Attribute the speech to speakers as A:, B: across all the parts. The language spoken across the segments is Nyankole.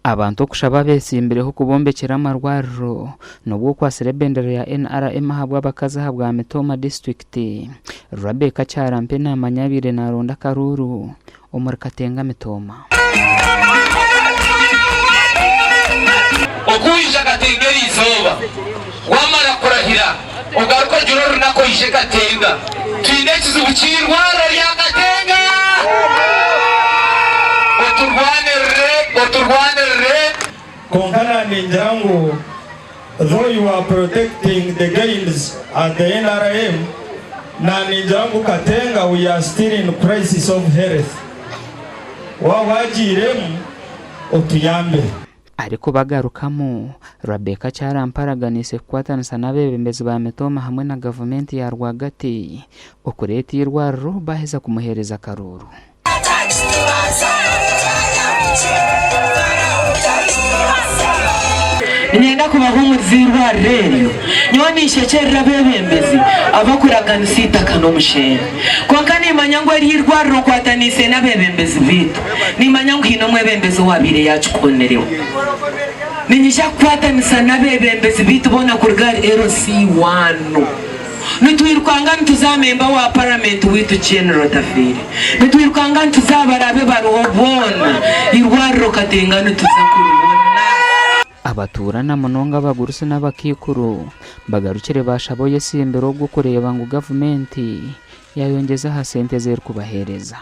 A: Abantu okushaba abeetsimbireho kubombekyera amarwariro n'obwo okwatsire ebendera ya NRM ahabw'abakazi ahabwa Mitooma disiturikiti, Rabecca Kyarampe naamanya abaire naronda akaruuru omuri Katenga Mitooma.
B: Oku waija Katenga eri izooba, waamara kurahira ogaruke ogire orunaku oije Katenga. Twine ekizibu ky'eirwariro rya Katenga. Oturwanirire, oturwanirire.
C: Kwonka naningira ngu though you are protecting the gains at the nrm, naningira ngu Katenga we are still in crisis of health. Waaba wagiiremu otuyambe.
A: Arikubagarukamu, Rabecca Kyarampa araganiise kukwatanisa n'abeebembezi ba Mitooma hamwe na gavumenti ya rwagati okureeta eirwariro baaheza kumuheereza akaruuru.
D: Niinyenda kubahuumuriza eirwariro eryo. Nyowe ninshekyerera abeebembezi abakuraganisa eitaka n'omusheenyi. Kwonka niimanya ngu eryo eirwariro nkwataniise n'abeebembezi baitu. Niimanya ngu haine omwebembezi owaabaire yaakikonireho. Niinyija kukwatanisa n'abeebembezi baitu boona kuruga ahari LC one. Nitwirukanga nituza aha memba wa paramenti waitu General Otafiire. Nitwirukanga nituza aha baraabe bariho boona. Eirwariro Katenga nituza kuribona.
A: Abatuura na munonga abagurusi n'abakaikuru bagarukire baashaba oyetsimbire ogwo kureeba ngu gavumenti yaayongyeza aha sente ezi erikubaheereza.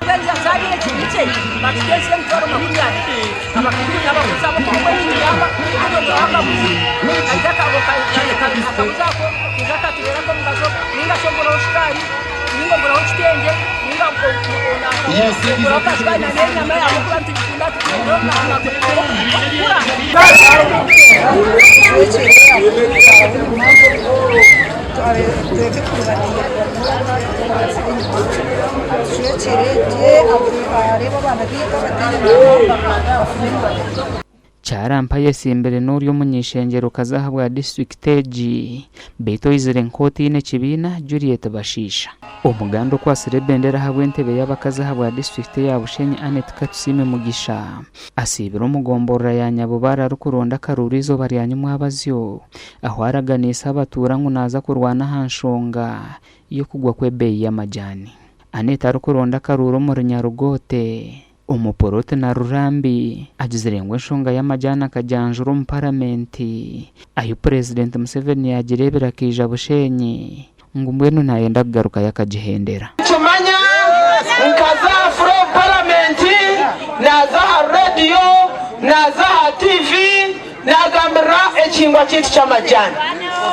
A: Kyarampa ayetsimbire n'ori omuny'eishengyero-kazi ahabwa disiturikiti egi beitu oizire nk'otaine kibiina, Juliet Bashiisha. Omuganda okwatsire ebendera ahabw'entebe y'abakazi ahabwa disiturikiti eya Bushenyi, Annet Katusiime Mugisha asiibire omu gomborora ya Nyabubare arikuronda akaruuru eizooba rya nyimwabazyo ahu araganiise abatuura ngu naaza kurwana aha nshonga y'okugwa kw'ebeeyi y'amajaani. Annet arikuronda akaruuru omuri Nyarugoote. Omupoloti na Rurambi agizire ngu enshonga y'amajaani akagyanjura omu paramenti ahi Purezidenti Museveni yaagireebire akaija Bushenyi ngu mbwenu naayenda kugarukayo akagihendera.
E: Nikimanya nkaza aha floor of parliament, naaza aha radio, naaza aha TV, naagambirira ekihingwa kyaitu ky'amajaani.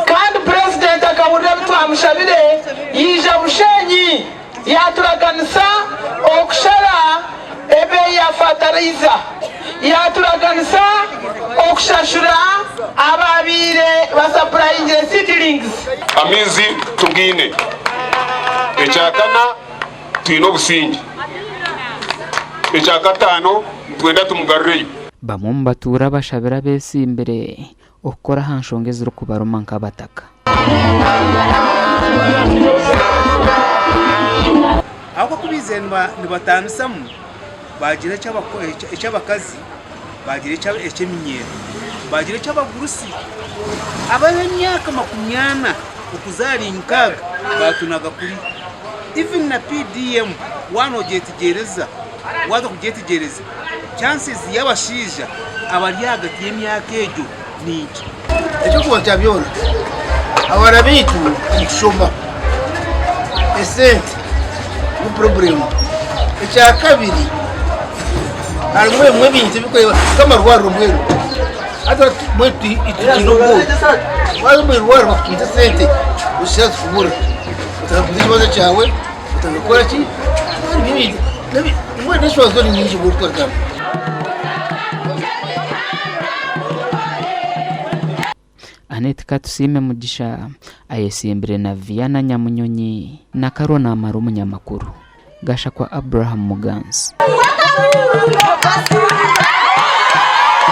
E: Kandi Purezidenti akahurira ebi twamushabire yaija Bushenyi. Yaaturaganisa okushara ebeeyi ya fataraiza. Yaaturaganisa okushashura abaabaire basapurayingire seedlings.
F: Amaizi tugaine. Ekyakana twine obusingye. Ekyakataano nitwenda tumugarureyo.
A: Bamwe omu batuura bashabire abetsimbire okukora aha nshonga ezirikubaruma nk'abataka.
G: Ahabw'okuba ku baizire nibatanisamu, baagira eky'abakazi, baagira eky'eminyeeto, baagira eky'abagurusi. Ab'emyaka makumyana okuza ahari nkaaga baatunaga kuriya. Even na PDM waaba noogyetegyereza, waaza kugyetegyereza, chances y'abashaija abari ahagati y'emyaka egyo ni nkye.
H: Eky'okubanza kya byona, abaana baitu omu kushoma esente ni purobulemu. Ekyakabiri harimu ebimwe ebintu ebirikureeba nk'amarwariro mbwenu hati mbwenu twine obwoba waaza omu irwariro bakutunza esente oshusha zikubura otandika kubuuza ekibazo kyawe otandika kukora ki mbwenu n'eshonga zo ni nyingi mbwenu twagamba.
A: Annet Katusiime Mugisha ayetsimbire na Viana Nyamunyonyi na Karwa Namara omunyamakuru. Gashakwa Abraham Muganzi.